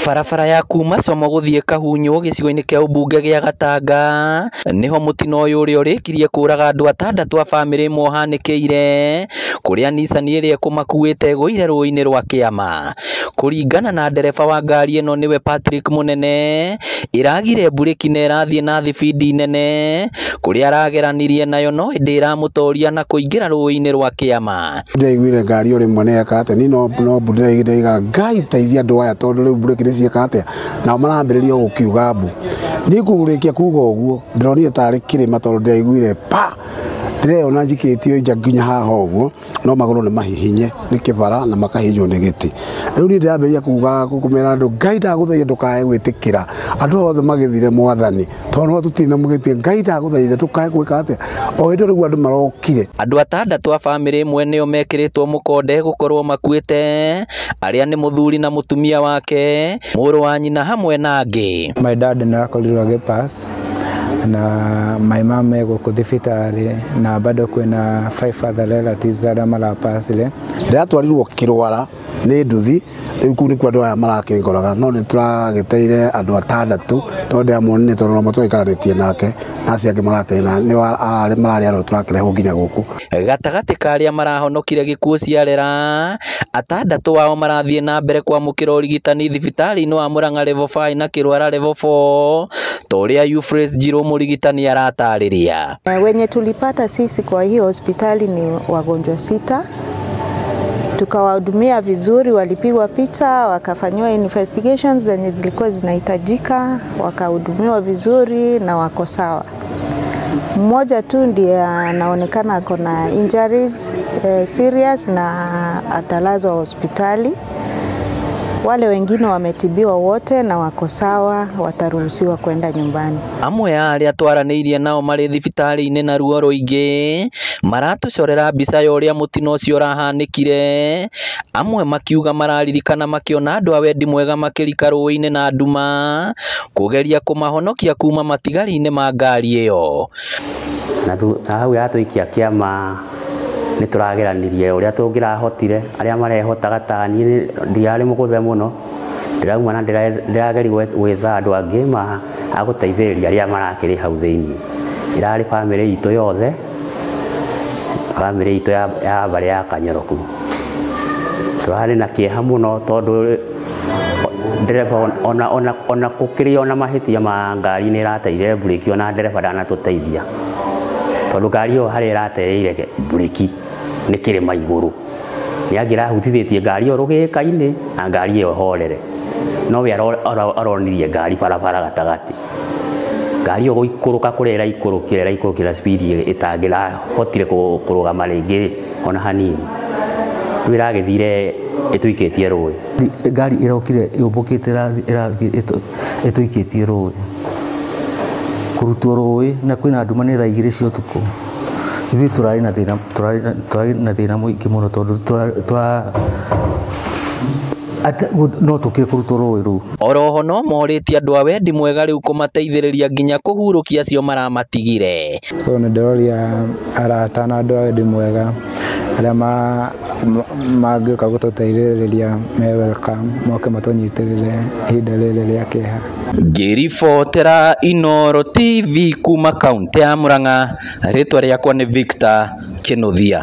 Barabara ya kuma Como gũthiĩ Kahunyũ gĩcigo-inĩ kĩa ũmbunge gĩa Gatanga nĩho mũtino ũyũ ũrĩa ũrĩkirie kũraga andũ atandatũ a bamĩrĩ ĩmwe ũhanĩkĩire kũrĩa Nissan ĩrĩa ĩkũmakuĩte ĩgũire rũĩ-inĩ rwa Kĩama. Kũringana na ndereba wa ngari ĩno nĩwe Patrick Mũnene, ĩragire mburĩki na ĩrathiĩ na thibindi nene kũrĩa arageranirie nayo no ĩndĩ ĩramũtoria na kũingĩra rũĩ-inĩ rwa Kĩama. Ndĩraiguire ngari o rĩmwe nĩ yeka atĩa, niĩ no mbu ndĩraiga Ngai teithia andũ aya tondũ rĩu mburĩki nĩ cieka atĩa, nao marambĩrĩria gũkiuga mbu. Niĩ kũrĩkia kuga ũguo ndĩronire tarĩ kĩrĩma tondũ ndĩraiguire pa, ndĩreyona njikĩtio nja nginya haha ũguo, no magũrũ nĩ mahihinye nĩ kĩbara na makahihinywo nĩ gĩtĩ. Rĩu niĩ ndĩrambĩrĩria kuga kũmera andũ Ngai ndagũthaitha ndũkae gwĩtĩkĩra andũ othe magĩthire mwathani tondũ no tũtirĩ na mũgĩtĩ, Ngai ndagũthaitha ndũkae gwĩka atĩa. O hĩndĩ rĩu andũ marokire. Andũ atandatũ a bamĩrĩ ĩmwe nĩo mekĩrĩtwo mũkonde gũkorwo makuĩte, arĩa nĩ mũthuri na mũtumia wake, mũrũ wa nyina hamwe na angĩ. My dad nĩ arakorirwo agĩpass na my mom e gũkũ thibitarĩ na bado kwĩna 5 other relatives arĩa marapacire. Ndĩratwarirwo Kĩrwara nĩ nduthi, rĩu kũu nĩkuo andũ aya marakĩngoraga, no nĩ tũragĩteire andũ atandatũ tondũ ndĩramonire tondũ no tũraikaranĩtie nake na acio angĩ marakĩrĩ na nĩ mararĩ arĩa tũrakĩrehwo nginya gũkũ. Gatagatĩ ka arĩa marahonokire gĩkuũ ciarera, atandatũ ao marathiĩ na mbere kwamũkĩra ũrigitani thibitarĩ-inĩ wa Murang'a level 5 na Kĩrwara level 4 ta ũrĩa Euphrates Njirũ mũrigitani aratarĩria. Wenye tulipata sisi kwa hiyo hospitali ni wagonjwa 6. Tukawahudumia vizuri, walipigwa picha, wakafanyiwa investigations zenye zilikuwa zinahitajika, wakahudumiwa vizuri na wako sawa. Mmoja tu ndiye anaonekana ako na injuries serious na atalazwa hospitali. Wale wengine wametibiwa wote na wako sawa, wataruhusiwa kwenda nyumbani. Amwe a arĩa twaranĩirie nao marĩ thibitarĩ-inĩ na ruo rũingĩ maratũcorera mbica ya ũrĩa mũtino ũcio ũrahanĩkire, amwe makiuga mararirikana makĩona andũ a wendi mwega makĩrika rũĩ-inĩ na nduma kũgeria kũmahonokia kuma matigari-inĩ ma ngari ĩyo. Na hau yatũikia Kĩama nĩ tũrageranirie ũrĩa tũngĩrahotire, arĩa marehotaga ta niĩ ndiarĩ mũgũthe mũno, ndĩrauma na ndĩrageria gwetha andũ angĩ ma agũteithĩrĩria arĩa marakĩrĩ hau thĩinĩ. Ĩrarĩ bamĩrĩ itũ yothe, bamĩrĩ itũ ya mbarĩ ya Kanyoroku. Tũrarĩ na kĩeha mũno tondũ ndereba ona gũkĩrĩ ona mahĩtia ma ngari nĩ ĩrateire mburĩki, ona ndereba ndanatũteithia tondũ ngari ĩyo harĩa ĩratereire mburĩki nĩ kĩrĩma igũrũ, nĩ angĩrahutithĩtie ngari ĩyo rũgĩka-inĩ na ngari ĩyo ĩhorere, no we aronirie ngari barabara gatagatĩ. Ngari ĩyo gũikũrũka kũrĩa ĩraikũrũkĩra ĩraikũrũkĩra speed ĩtangĩrahotire kũrũgama rĩngĩ ona hanini, rĩu ĩragĩthire ĩtũikĩtie rũĩ. Ngari ĩrokire yũmbũkĩte ĩrathiĩ ĩtũikĩtie rũĩ, kũrutwo rũĩ na kwĩna nduma nĩ thaa 2 cia ũtukũ. Ithuĩ tũrarĩ na thĩna, tũrarĩ na thĩna mũingĩ mũno tondũ no tũkire kũrutwo rũĩ rũu. Oroho no morĩtie andũ a wendi mwega rĩu kũmateithĩrĩria nginya kũhurũkia acio maramatigire. So nĩ ndĩroria arata na andũ a wendi mwega arĩa mangĩũka gũtũteithĩrĩria me welcome, moke matũnyitĩrĩre ihinda rĩrĩ rĩa kĩeha. Ngĩribotera Inooro TV kuma kaũntĩ ya Murang'a, rĩtwa rĩakwa nĩ Victor Kĩnuthia.